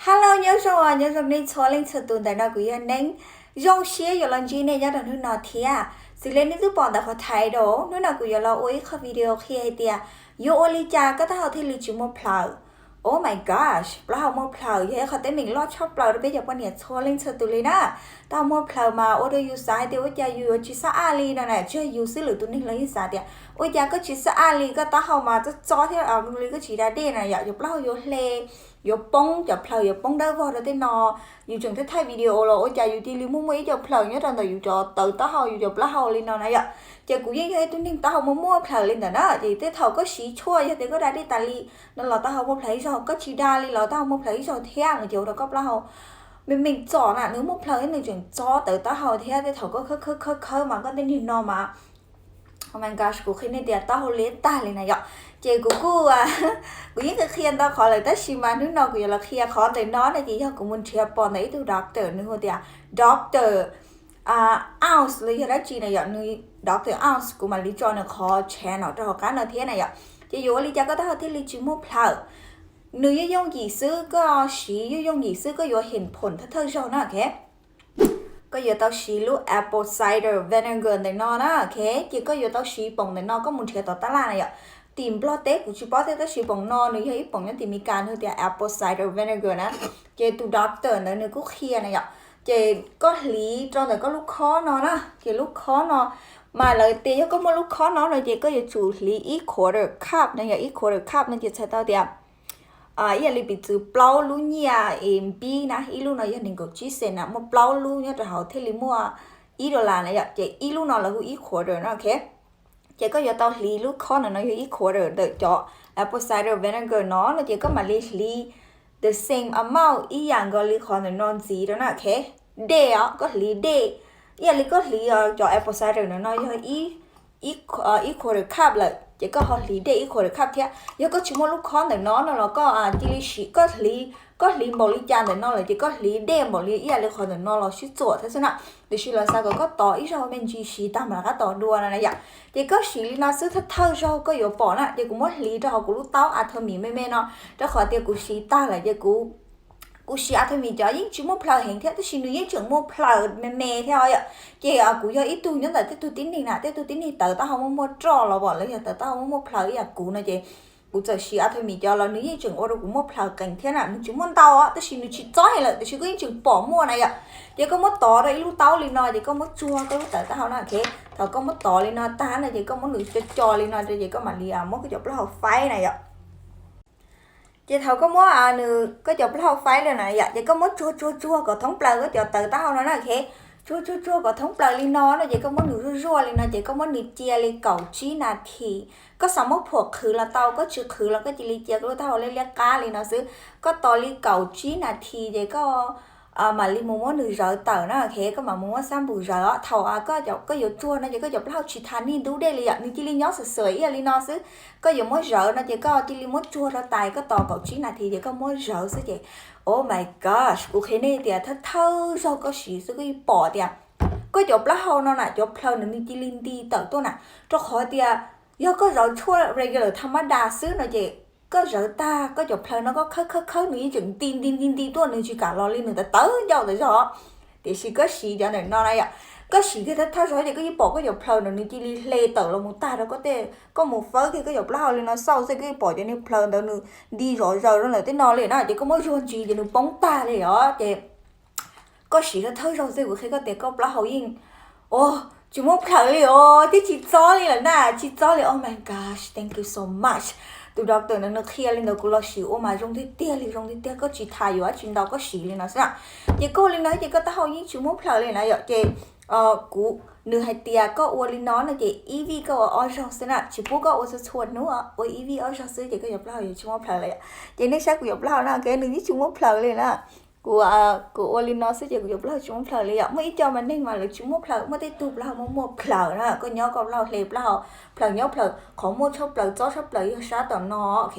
Hello, nyob zoo, nyob zoo nej txhua leej txhua tus. Ntawm no kuv yog Neeb, zoo siab yuav los ntsib nej nyob rau hnub no thiab. Xws li nej twb pom ntawm qhov title, hnub no kuv yuav los ua ib qho video qhia hais tias yuav ua li cas koj taub hau thiaj li tsis muaj plhaws. Oh my gosh, plaub hau muaj plhaws yog ib qho teeb meem loj tshaj plaws rau peb cov poj niam txhua leej txhua tus li na. Taub hau muaj plhaws mas ua rau yus xav hais tias ua cas yus yuav tsis xab aj li no na, tsis yog yus xwb, lwm tus neeg los yeej xav tias ua cas koj tsis xab aj li, koj taub hau mas txob txob thiab li koj tsis da dej na yom, yus plaub hau yuav hle, yuav poob, cov plhaws yuav poob dawb vog rau tej no. Yus tseem thaij thaij video los ua cas yus cia li muaj muaj ib co plhaws nyob rau ntawm yus cov tawv taub hau, yus cov plaub hau li no na yom. Ces kuv yeej yog ib tug neeg taub hau muaj muaj plhaws li ntawm na, ces tej thaum koj siv tshuaj yog tias koj da dej tas li no los taub hau muaj plhaws ib zaug, koj tsis da li los taub hau muaj plhaws ib zaug thiab no ces ua rau koj plaub hau me me txom na, nws muaj plhaws thiab nws tseem txob tawv taub hau thiab, tej thaum koj khawb khawb khawb khawb mas koj tej niag no mas, oh my gosh, kuv qhia nej tias taub hau liab tag li na yom. Ces kuv kuj, kuv yeej qhia ntau qhov lawm tab sis mas hnub no kuv yuav los qhia qhov ntawm no na, ces yog kuv mus nrhiav pom ntawm ib tug doctor, nws hu tias Doctor Oz los yog dab tsi na yom, nws Doctor Oz, kuv mam li tso nws qhov channel rau hauv qab no thiab na yom. Ces yuav ua li cas koj taub hau thiaj li tsis muaj plhaws? Nws yooj yooj yim xwb, koj siv yooj yooj yim xwb koj yuav heev phoom thawj thawj zaug na, ok. Koj yuav tau siv lub apple cider vinegar ntawm no na, ok. Ces koj yuav tau siv poom ntawm no, koj mus nrhiav tom tab laj na yom. Tim Nplog teb kuv tsis paub thiab tab sis poom no nws yog ib poom nyob tim Meskas, nws tias apple cider vinegar na. Ces tus doctor ntawd nws kuj qhia na yom. Ces koj hliv rau ntawm koj lub khob no na, ces lub khob no mas lawv tias yog koj muaj lub khob no no ces koj yuav tsum hliv ib quarter cup na yom, ib quarter cup no ces txhais tau tias ib yam li piv txwv plaub lub nyiaj es npib na, ib lub no yog nees nkaum tsib xees na, muaj plaub lub nyob rau hauv thiaj li muaj ib dollar na yom, ces ib lub no lawv hu ib quarter no, ok. Ces koj yuav tau hliv lub khob ntawm no yog ib quarter ntawm cov apple cider vinegar no no ces koj mam li hliv the same amount ib yam nkaus li qhov ntawm no ntxiv rau na, ok. Dej os, koj hliv dej ib yam li koj hliv cov apple cider ntawm no yog ib quarter cup lawm ces koj ho hliv dej ib quarter cup thiab. Yog koj tsis muaj lub khob ntawm no no los koj cia li siv, koj hliv, koj hliv npaum li cas ntawm no lawm ces koj hliv dej npaum li ib yam li qhov ntawm no los sib txuam thiab xwb na. Tiam sis lawv xav kom koj tov ib zaug me ntsis siv tag mam rov qab tos dua no na yom. Ces koj siv li no xwb thawj thawj zaug koj yuav pom na. Ces kuv muab hliv rau hauv kuv lub taub Atomy me me no, rau qhov tias kuv siv tag lawm ces kuv, kuv siv Atomy cov yeej tsis muaj plhaws heev thiab tab sis nws yeej tseem muaj plhaws me me thiab os yom. Ces kuv yog ib tug nyob ntawm tej tug tib neeg na, tej tug tib neeg tawv taub hau muaj muaj roj los pom lawv yog tawv taub hau muaj muaj plhaws ib yam kuv no ces kuv txawm siv Atomy cov los nws yeej tseem ua rau kuv muaj plhaws qees thiab na. Nws tsis muaj ntau tab sis nws tsis txob heev lawm tab sis koj yeej tseem pom muaj na yom. Ces koj muab tov rau ib lub taub li no ces koj muab tsuag koj lub tawv taub hau no, ok. Thaum koj muab tov li no tag no ces koj muab nws co co li no rau ces koj mam li muab koj cov plaub hau faib na yom. Ces thaum koj muab nws, koj cov plaub hau faib li na yom, ces koj muab tsuag tsuag tsuag kom thoob plaws koj cov tawv taub hau no na, ok. Tsuag tsuag tsuag kom thoob plaws li no no ces koj muab nws zuaj zuaj li no ces koj muab nws cia li kaum tsib nas this. Koj xav muab phuam qhwv los tau, koj tsis qhwv los koj cia li cia koj lub taub hau liab liab qab li no xwb. Koj tos li kaum tsib nas this ces koj mam li mus muab nws zawv tawm na, ok. Koj mam mus muab xab npum zawv os. Thaum koj yuav tsuag no ces koj cov plaub hau tsis tha nij ntub dej li yom, nws cia li nyob xwm xwm ib yam li no xwb. Koj yuav muab zawv no ces koj cia li muab tsuag rau tais, koj tos kaum tsib nas this ces koj muab zawv xwb ces, oh my gosh, kuv qhia nej tias thawj thawj zaug koj siv xwb koj yeej pom tias koj cov plaub hau no na cov plhaws nws cia li nti tawm tuaj na. Rau qhov tias yog koj zawv tshuaj regular tham mab das xwb no ces koj zawv tag koj cov plhaws no koj khawb khawb khawb nws yeej tseem nti nti nti nti tuaj, nws tsis kam los li, nws tawv tawv ncauj tawv zog. Tiam sis koj siv cov ntawm no na yom, koj siv kiag thawj thawj zaug ces koj yeej pom koj cov plhaws no nws cia li hle tawm los mus tag rau koj tej, koj mus fawb kiag koj cov plaub hau li no xauj xwb koj yeej pom cov niag plhaws ntawd nws nti zov zaws rau ntawm tej no li na, ces koj muab zuag ntsis ces nws poob tag li os. Ces koj siv thawj thawj zaug xwb kuv qhia koj tias koj plaub hau yeej, o, tsis muaj plhaws li os, twb tsis txob li lawm na, tsis txob li. Oh my gosh, thank you so much. Tus doctor ntawd nws qhia li ntawd kuv los siv ua mas zoo tiag tiag li, zoo tiag tiag, koj tsis tha yuav dab tsi ntau koj siv li no xwb na. Ces koj ua li no ces koj taub hau yeej tsis muaj plhaws li na yom. Ces kuv, nws hais tias koj ua li no no ces ib vij koj ua ob zaug xwb na, tsis pub koj ua txhua txhua hnub, ua ib vij ob zaug xwb ces koj cov plaub hau yuav tsis muaj plhaws lawm yom. Ces nej saib kuv cov plaub hau no, ok, nws yeej tsis muaj plhaws li na. Kuv, kuv ua li no xwb ces kuv cov plaub hau tsis muaj plhaws li yom. Muaj ib co mas neeg mas lawv tsis muaj plhaws, muaj tej tug plaub hau muaj muaj plhaws na, koj nyob koj plaub hau hle plaub hau, plhaws nyob plhaws, qhov muaj tshaj plaws txob tshaj plaws yog sab tom no, ok.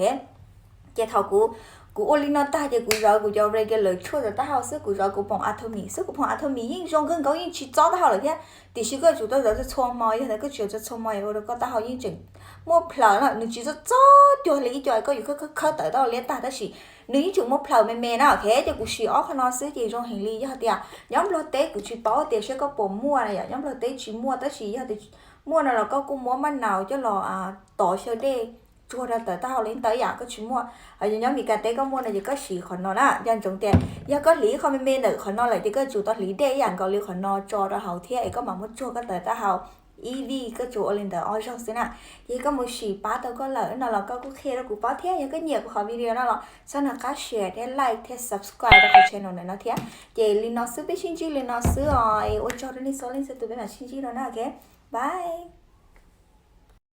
Ces thaum kuv, kuv ua li no tag ces kuv zawv kuv cov regular tshuaj tawv taub hau xwb, kuv zawv kuv poom Atomy xwb, kuv poom Atomy yeej zoo kawg nkaus yeej tsis txob taub hau lawm thiab. Tiam sis koj yuav tsum tau zawv txhua txhua hmo, yog tias koj tsis zawv txhua txhua hmo ua rau koj taub hau yeej tseem muaj plhaws no, nws tsis txob txob cuag li ib co koj yuav khawb khawb tawm taub hau liab tag, tab sis nws yeej tseem muaj plhaws me me na. Ok, ces kuv sim ob qho no xwb ces zoo heev li. Yog tias nyob Nplog teb kuv tsis paub tias seb koj puas muaj na yom, nyob Nplog teb tsis muaj, tab sis yog tias muaj no los koj kuj muab maj naus coj los tov xyaw dej tsuag rau tawm taub hau li ntawd yom, koj tsis muaj. Ho yog nyob Meskas teb koj muaj no ces koj sim qhov no na. Nco ntsoov tias yog koj hliv qho me me ntawm qhov no lawm ces koj tsum tau hliv dej ib yam nkaus li qhov no tso rau hauv thiab es koj mam muab tsuag koj tawm taub hau ib vij, koj tsum ua li ntawd ob zaug xwb na. Ces yog koj mus sim pab tau koj lawm no los koj kuj qhia rau kuv paub thiab. Yog koj nyiam kuv qhov video no los txhob nco qab share thiab like thiab subscribe rau qhov channel ntawm no thiab. Ces li no xwb, peb sib ntsib li no xwb os, es ua tsaug rau nej txhua leej txhua tus, peb mam sib ntsib dua na. Ok, bye.